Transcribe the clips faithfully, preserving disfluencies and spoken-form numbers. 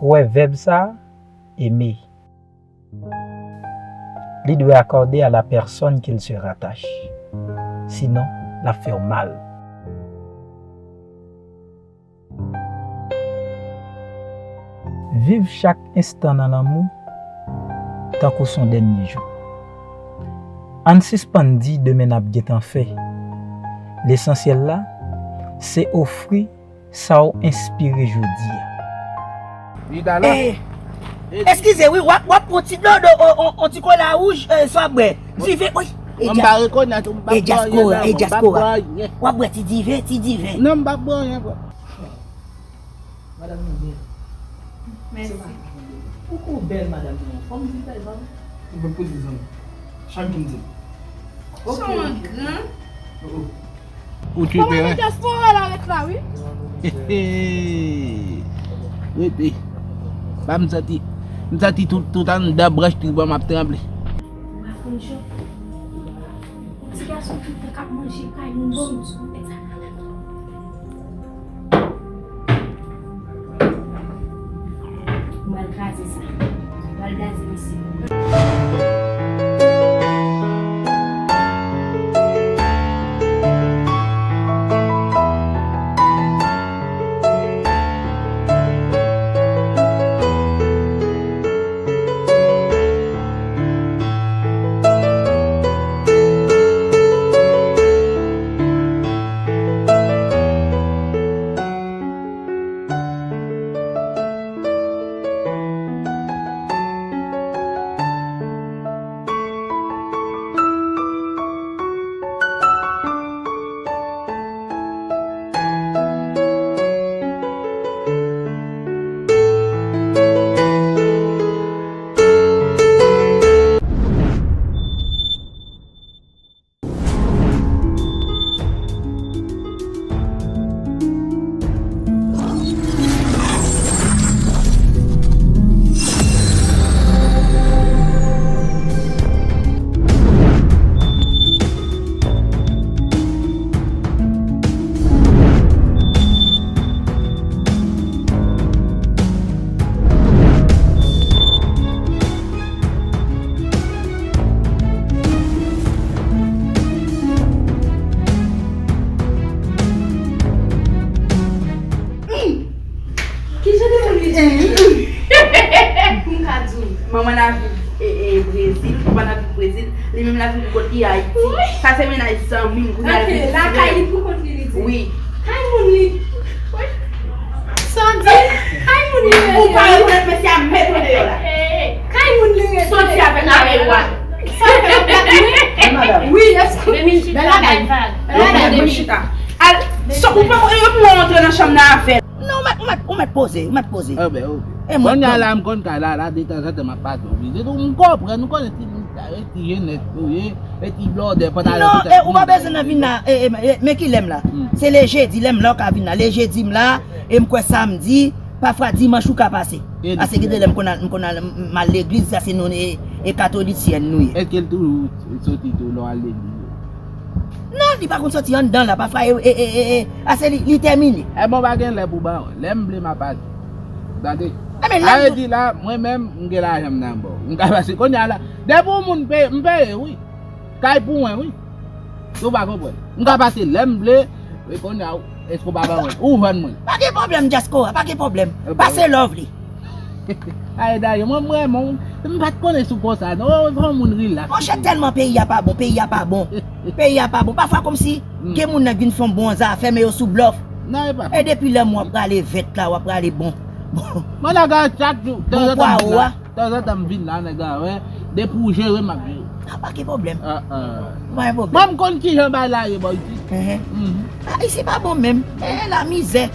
Ou wè vèb sa a, aimer. Li dwe akòde à la personne qu'il se rattache. Sinon, l ap fè w mal. Viv chak enstan nan lanmou tankou s on dènye jou. Ann sispann di demen n ap gentan fè. Lesansyèl la, se ofri sa w enspire jodi a. Li ta la. Eh, eskize, wi, w ap, w ap pran ti dlo, dlo, on, on, on ti kola wouj, eh, sa w ap bwè. Diven, wi. E dyaspora, e dyaspora. W ap bwè ti diven, ti diven. Non, m p ap bwè anyen, frè. Madanm nan bèl. Mèsi. Ou ko bèl, madanm nan. Fò m di l bèl, pa vre? Ou ban koze, zanmi. Chak jou m di l. Ok, ok. Ou tchwipe, wi. Kòman dyaspora la ret la, wi. Rete. Ba m santi, m santi tout, tout anndan branch trip mwen m ap tranble. Ou pa konn jan. Yon ti gason tout tan k ap manje kay moun, bon, mwen sa. Ou mal kraze sa. Ou mal gaze misye. Kijan de moun li di? Pou m ka di w, manman l ap viv, e, e, Brezil, papa l ap viv Brezil, li menm l ap viv kot li Ayiti. Wi. Sa se mennaj zanmi m, kounye a l vin lakay li pou kont li, li di. Wi. Kay moun li. Wi. Sa w di? Kay moun li rete. Ou pa rekonèt mesye a, met ou deyò la. Kay moun li rete. Soti avèk kare w a. Sa w fè yon blag, wi. Wi, èske bèl bagay. Bèl bagay. Bèl bagay, depi chita. Al, so, ou pa, ou pa antre nan chanm nan avè l. Non, ou mèt, ou mèt, ou mèt poze, ou mèt poze. Ah, ben, ok. E mwen, kounye a la, m konn kay la, la, detanzantan, m ap pase oblije. Donk, m konprann, m konnen ti moun sa yo, ti jenès yo ye, e ti blòdè, pantalon. Non, e, ou pa bezwen nan vin la, e, e, e, men ki lè m la. Hmm. Se le jedi, lè m la, ou ka vin la. Le jedi m la, e m kwè samdi, pafwa dimanch ou ka pase. Ase ki de lè m konn al, m konn al, m, m al legliz, sa se nou, e, e katolisyèn nou ye. Èske l toujou soti tou lè w al legliz? Non, li pa konn soti anndan la, pafwa, e, e, e, e, e, ase li, li tèmine. E bon, pa gen lè pou ba w. Lè m vle, m ap pase. Tande. E men, lè m di la, mwen menm, m gen lajan m nan bò. M ka pase kounye a la. Depi yon moun peye, m peye, wi. Kay pou mwen, wi. Si w pa konprann. M ka pase lè m vle, e kounye a, èske w pa ban mwen? Ou vann mwen. Pa gen pwoblèm, dyaspora, pa gen pwoblèm. Pase love li. Ay, dayè, mwen, m renmen w. M pa t konnen si w konsa, non. Fò yon moun rilaks. Monchè, tèlman peyi a pa bon, peyi a pa bon. Peyi a pa bon. Pafwa, kòmsi, gen moun nan k vin fè yon bon zafè, men yo sou blòf. Non, e pa. E depi lè m w ap prale vèt la, w ap prale bon. Bon. Mwen, nèg a chak jou, bon, tanzantan m vin la. Tanzantan m vin la, nèg a, wè. Depi w jere, m ap jere. A, pa gen pwoblèm. Ah, ah. Pa gen pwoblèm. Mwen, m konn kijan bagay la ye bò isit. Mhm. Ah, isi pa bon menm. Eh, lamizè.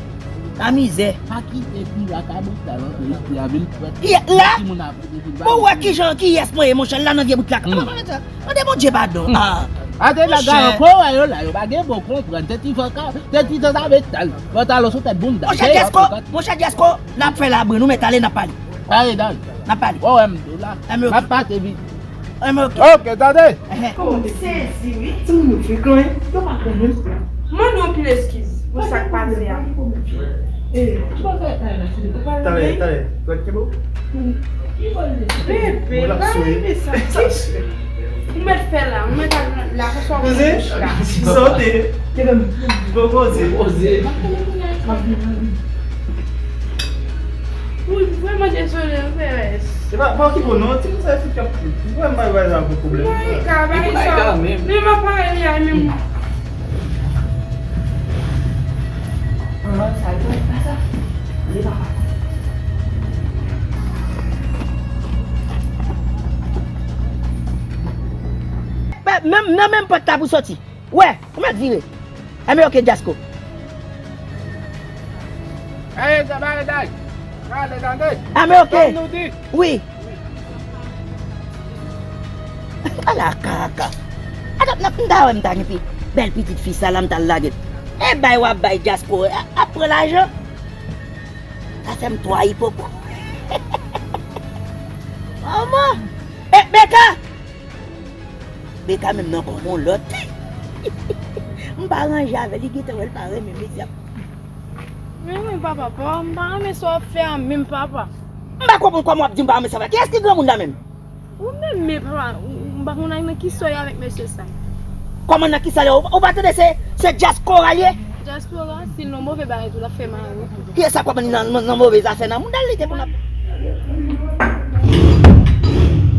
Lamizè. Pa kite ti vakabon sa rantre isi a vin fè. Ye, la? Timoun ap vin. Bon, wè kijan, kiyès mwen ye, monchè, la nan vye bout la. Hmm. Mande Bondye padon. Hmm. Ah. Ate la, monchè. Gade, kò yo la, yo pa gen bon konprann. Se ti vaka, se ti zanzabetal. Pantalon sou tèt bounda. Monchè Djesko, monchè Djesko, n ap fè labri, nou mèt ale, n ap pale. Ale, dale. N ap pale. Wè, wè, m tou la. M ap pase vit. M ok. Ok, tande. Kòman m sezi, wi. Timoun yo frekan, wi. Yo pa konnen. Mande anpil eskiz. Mwen Sa k pase a? Talè, talè. Bebe, pa renmen sa. Ou mèt fè la, ou mèt al la, pou sa ou mèt la. Sa w te. Bon koze. Wi, vrèman dezole, Perès. E pa, pa okipe w non, timoun sa yo tout k ap, vrèman, pa, pa, pa, pa pwoblèm. Mwen ka bay sa. Men m ap pale li a menm. Manman, sa yo pa sa. Li pa pa. Menm, nan menm pòt la pou soti. Wè, ou mèt vire. Ame oke, Djasko. Ey, sa ba etay. Gade, tande. Ame oke. Kòm nou di. Wi. Ala kaka. Atò, nan, m ta wè m ta gen pi bèl pitit fi sa la, m ta lage. E bay w ap bay Djasko, a, ap pran lajan. Sa fè m twa ipokrit. Manman! E, Beka! Beka menm nan kòm yon lòt. M pa ranje avè li, gentan wè l pa renmen mesye ap. Men wi, papa, papa, m pa renmen sa w ap fè a menm, papa. M pa konprann kòman w ap di m pa renmen sa w ap fè. Kiyès ki granmoun la menm? Ou menm, men papa, ou, ou, m pa konn nan kisa w ye avèk mesye sa. Kòman nan kisa l ye? Ou, ou pa tande se, se dyaspora l ye? Dyaspora, si l nan move bagay tou, l ap fè mal. Kiyès sa k ap nan, nan, nan move zafè nan mouda l, li te konn ap.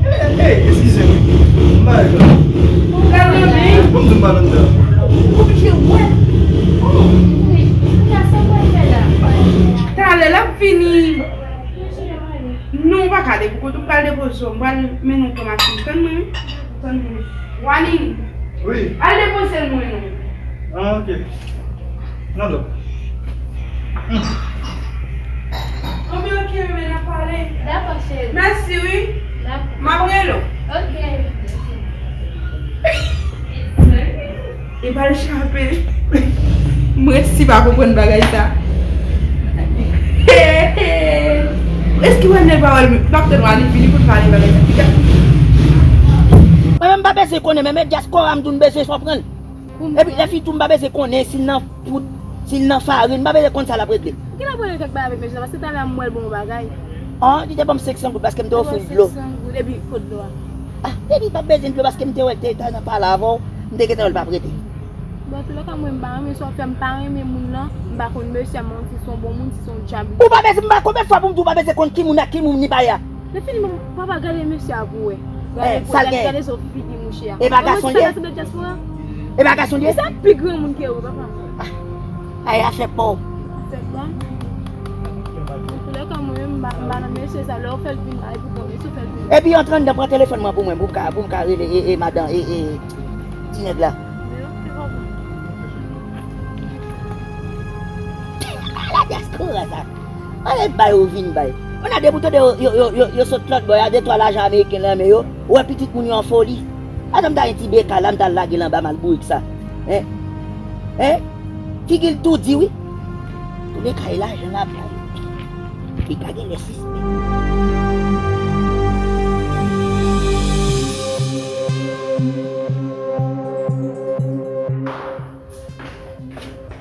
Ey, ey, eskize m. M pa regle. Ou ka nan men. Bon, m pa nan. Oblije wè. Oh, wi. Kounya sa pral fè la. Talè l ap vini. Non, ou pa ka depo-, kote ou pral depoze w, m pral mennen w pran machin. Tann mwen, wi. Tann mwen. Wani. Wi. Al depoze l mwen non. Ah, ok. Nan do. Anben, ok, bebe, n ap pale. Dakò, cheri. Mèsi, wi. Dakò. M ap rele w. Ok. E pa l chape. M resi pa konprann bagay sa. Èske w wè nèg pa wè l, m ap tann w ale vini pou n pale bagay sa. Mwen menm m pa bezwen konnen, men, men dyaspora m tou m bezwen konprann. Epi lè fi tou m pa bezwen konnen si l nan poud, si l nan farin, m pa bezwen konn sa l ap regle. Ki l ap regle kèk bagay avèk mesye sa, paske talè a m wè l ban m yon bagay. Ah, li te ban m senk san goud paske m te ofri l dlo. Senk san goud, epi kot dlo a? Ah, epi pa bezwen dlo paske m te wè l te, te nan pale avè w, m te gentan wè l p ap rete. Bon, antoulèka, mwen m pa renmen sa w fè, m pa renmen moun nan, m pa konn mesye a, m pa konn si se yon bon moun, si se yon dyab. Ou pa bezwen, m pa konbyen fwa pou m di w pa bezwen konn ki moun ak ki moun li pa ye a. Men fini, papa, gade mesye a pou wè. Gade, eh, pou sa l gade, gen? Gade sou figi mouche a. E pa gason l ye? Mwen sanble dyaspora. E pa gason l ye? Misye pi granmoun ke ou, papa. Ah, ay, afè pa w. Afè pa m. Antoulèka, mwen menm, m pa, m pa nan mesye sa. Lè w fè l vin la, epi bon, mesye w fè l vin. Epi antre anndan, pran telefòn mwen pou mwen, pou m ka, pou m ka rele, e, e, madan, e, e, ti nèg la. Men ok, papa. La dyaspora sa. Ale bay ou vin bay. Ou nan de bouton de yo, yo, yo, yo, yo sot lòt bò a, de twa lajan ameriken nan men yo. Ou wè pitit moun yo an foli. Atann m ta gen ti beka la, m ta lage l anba mal bourik sa. Hein? Hein? Figi l tou di wi. Tounen kay lajan l ap bay. Li ka gen lè sispèk.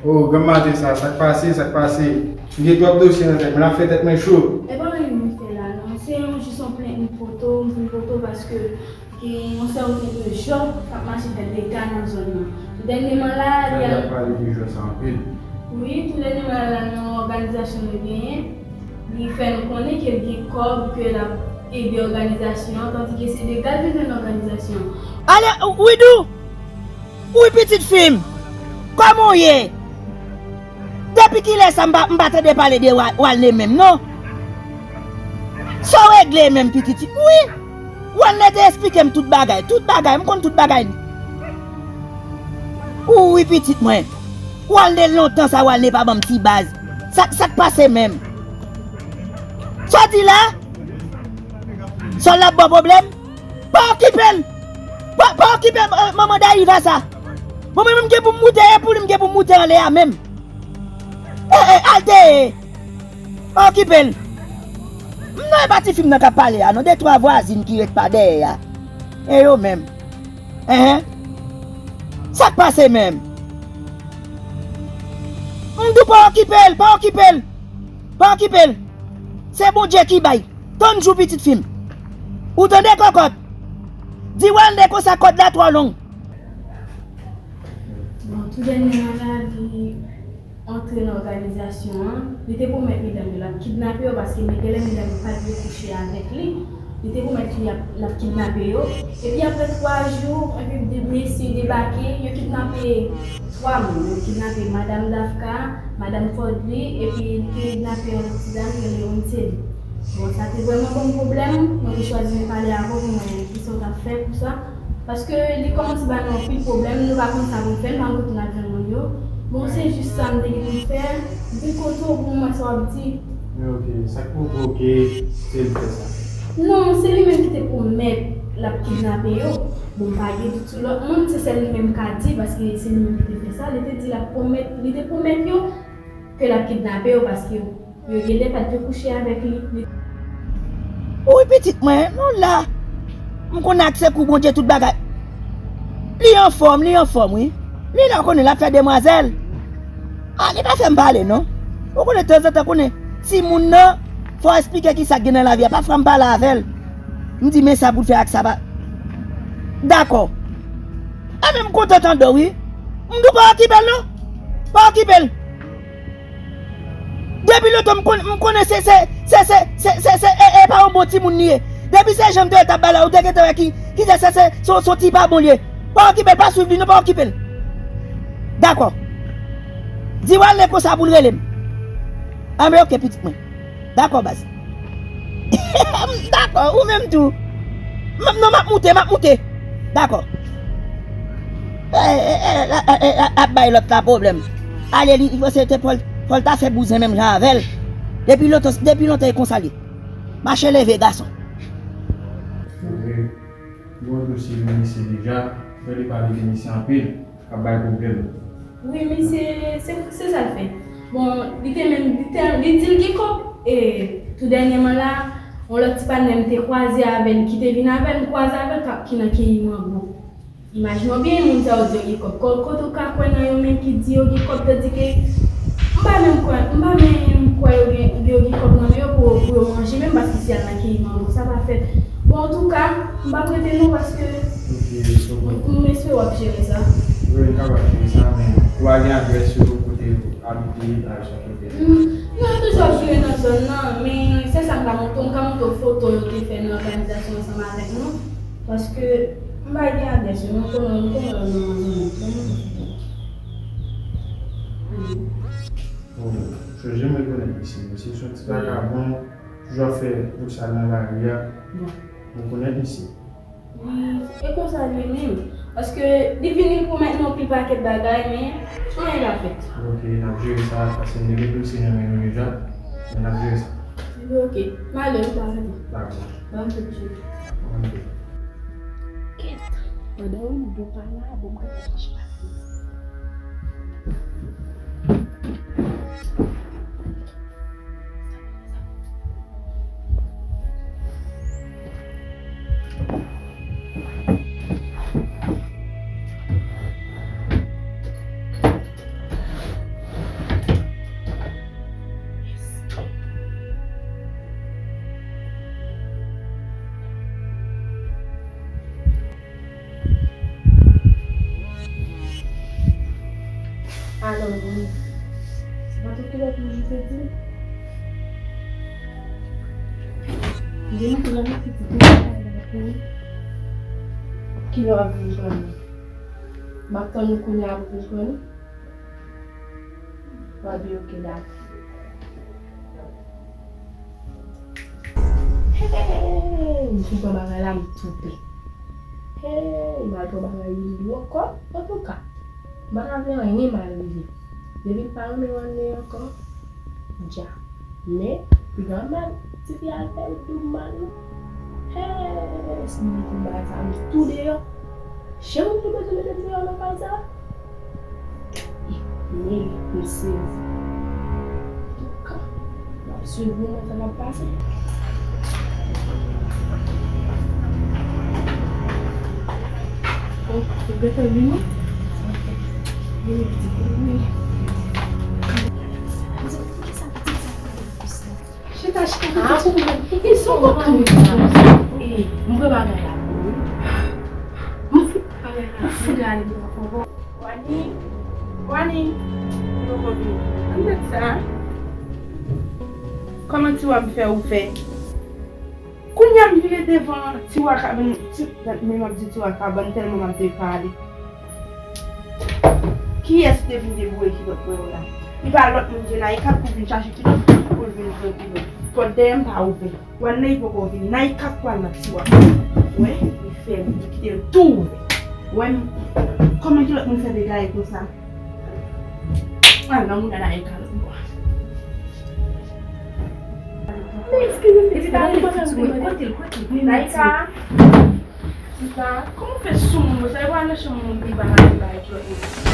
Oh, granm maten sa, sa k pase, sa k pase? M gen twòp dosye nan tèt mwen, l ap fè tèt mwen cho. E pa anyen mwen fè la, non. Se yon jis yon plent m pote w, m vin pote w paske gen yon sèten de jò k ap mache fè dega nan zòn nan. Dènyèman la, li al. Sa y ap pale de jò sa anpil. Wi, tou dènyèman la, nan yon òganizasyon nou genyen, li fè nou konnen ke l gen kòb, ke l ap ede òganizasyon an, tandike se dega l vin jwenn nan òganizasyon an. Ale, Widou! Wi, pitit fi m! Kòman w ye? Depi kilè sa m pa, m pa tande pale de Wa-, Walne menm, non? Sa w regle menm, pitit fi m? Wi! Walne te esplike m tout bagay, tout bagay, m konn tout bagay. Wi, pitit mwen. Walne lontan sa, Walne pa ban m ti baz. Sa, sa k pase menm? Sa w di la? Sa w la ban pwoblèm? Pa okipe l! Pa, pa okipe, eh, manman Dayiva sa! Bon, mwen menm m gen pou m moute, e pou li m gen pou m moute anlè a menm. E, e, al te, e. Pa okipe l. M nan e pa ti fi m nan k ap pale a, non, de twa vwazin ki ret pa dèyè a. E yo menm. Enhen. Sa k pase menm? M M di w pa okipe l, pa okipe l. Pa okipe l. Se Bondye ki bay. Tann jou pitit fi m. Ou tande kòkòt? Di Walnè konsa kòd la twò long. Bon, tou dènyèman la, li antre nan òganizasyon an. Li te pwomèt medam yo l ap kidnape yo paske men genlè medam yo pa t vle kouche avèk li. Li te pwomèt li ap, l ap kidnape yo. Epi apre twa jou, epi de mesye debake, yo kidnape twa moun. Yo kidnape madanm Dafka, madanm Fodly, epi li te kidnape yon lòt ti dam ki rele Onselin. Bon, sa te vrèman ban m pwoblèm. Mwen te chwazi vin pale avè w pou mwen wè kisa w t ap fè pou sa. Paske li kòmanse ba nou anpil pwoblèm, nou pa konn sa pou n fè, nou pa konn kote n ap jwenn moun yo. Bon, se jis sa m te gen pou m fè. M vin kote w pou m wè sa w ap di. Men ok, sa k pwouve w ke se li k fè sa? Non, se li menm ki te pwomèt l ap kidnape yo. Bon, m pa gen dout sou lòt moun, se sèl li menm m ka di, paske se li menm ki te fè sa. Li te di l ap pwomèt, li te pwomèt yo ke l ap kidnape yo, paske yo genlè pa t vle kouche avèk li. Wi, pitit mwen, nou la. M konnen ak sekou Bondye tout bagay. Li anfòm, li anfòm, wi. Li la, w konnen, l ap fè demwazèl. A, li pa fè m pale, non. Ou konnen, tanzantan, konnen, timoun nan, fò w esplike kisa k gen nan lavi a. Pafwa, m pale avè l. M di, men sa pou l fè ak sa, pa. Dakò. Enben, m kontan tande w, wi. M di w pa okipe l, non. Pa okipe l. Depi lontan m konn, m konnen se, se, se, se, se, se, se, e, e pa yon bon timoun li ye. Depi se jan m te wè l t ap bay la, ou te gentan wè ki, ki se, se, se, se, se yon ti pa bon li ye. Pa okipe l, pa swiv li, non, pa okipe l. Dakò. Di Walnè konsa pou l rele m. Anben, ok, pitit mwen. Dakò, baz. Dakò, ou menm tou. M ap, non, m ap moute, m ap moute. Dakò. E, e, e, e, e, e, ap bay lòt la pwoblèm. Ale, li, li panse te fò l, fò l ta fè bouzen menm jan avè l. Depi lontan, depi lontan e konsa l ye. Mache leve, gason. Wi. Gon dosye misye deja, fò li pale de misye anpil. K ap bay pwoblèm. Wi, misye, se, se sa l fè. Bon, li te menm, li te, li di l gen kòb, e tou dènyèman la, yon lòt ti patnè m te kwaze avè l, ki te vin avè l, m kwaze avè l, k ap, ki nan keyi mango. Imajine w byen, moun sa yo di yo gen kòb. Ko-, kote w ka kwè nan yo menm ki di yo gen kòb, tandike m pa menm kwè, m pa menm kwè yo gen, yo gen kòb nan men yo pou, pou yo manje menm, paske si y al nan keyi mango, sa pa fèt. Bon, antouka, m p ap rete non, paske Ok, m, m espere w ap jere sa. Wi, m kapab jere sa, men ou pa gen adrès yo kote w abite, etaj sa kote? Hmm, non, yo toujou ap jere nan zòn nan, men se sa m ka montre w, m ka montre w foto yo te fè nan òganizasyon ansanm avèk nou, paske m pa gen adrès yo, men m konnen, m konnen yo nan zòn nan. Ban m montre w foto. Oh, José, m rekonèt misye. Misye se yon ti vakabon, toujou ap fè bout sal nan lari a. Bon. M rekonèt misye. Wi, e konsa l ye menm. Paske li vini pwomèt nou anpil pakèt bagay, men anyen pa fèt. Ok, n ap jere sa, paske m te gen dosye nan men nou deja, men n ap jere sa. Ebyen, ok. M ale, m pa rete. Dakò. Ban m tout chif. Ok. Kèt. Pandan w ap pale a, bon, m ka chache papye. Alò, wi. Se pa tout kilè pou jete di. Vin pou la pitit mwen. Kilè w ap vin pran li? M ap tann ou kounye a pou vin pran li. Anben, ok, dakò. Hey, m fin pran bagay la, m toupe. Hey, m al pran bagay youn dlo ankò. Antouka, m pa ta vle anyen mal rive. Depi l pa renmen Wanne ankò, dja. Men, piga mal, tifi a al fè l dou mal. Hey, si m te konn bagay sa, m tou deyò. Jan moun yo bezwen mete m deyò nan kay sa. Men, m sezi. Antouka, m ap swiv moman sa k ap pase. Oh, ou gentan vini? Vini, pitit, vini. Achte tout ti moun. E se yon kòb tou wi sa. E, m pran bagay la pou ou wi. M fout, m fout gade pou ou. Wani, Wani, yo poko vini. Ann tèt sa. Kòman ti wa m fè ou fè? Kounye a m vire devan ti wa kabann, ti, men m ap di ti wa kabann tèlman m ap depale. Kiyès te vin deboure kilòt mwen yo la? Li pa lòt moun ke Naïka pou vin chache kilòt pou l vin pran kilòt. Pòt dèyè m pa ouvè. Wè Naïka poko vini. Naïka pral nan ti wa. Wè, li fè li kite l tou ouvè. Wè, kòman kilòt moun fè degaye konsa? Al nan mouda Naïka lòt bò. Men eskize m, eskize m, kote l, kote l, kote l? Naïka. Sista, kòman w fè sou moun konsa? E pa nan chanm moun pou l pa gade bagay ki lòt moun.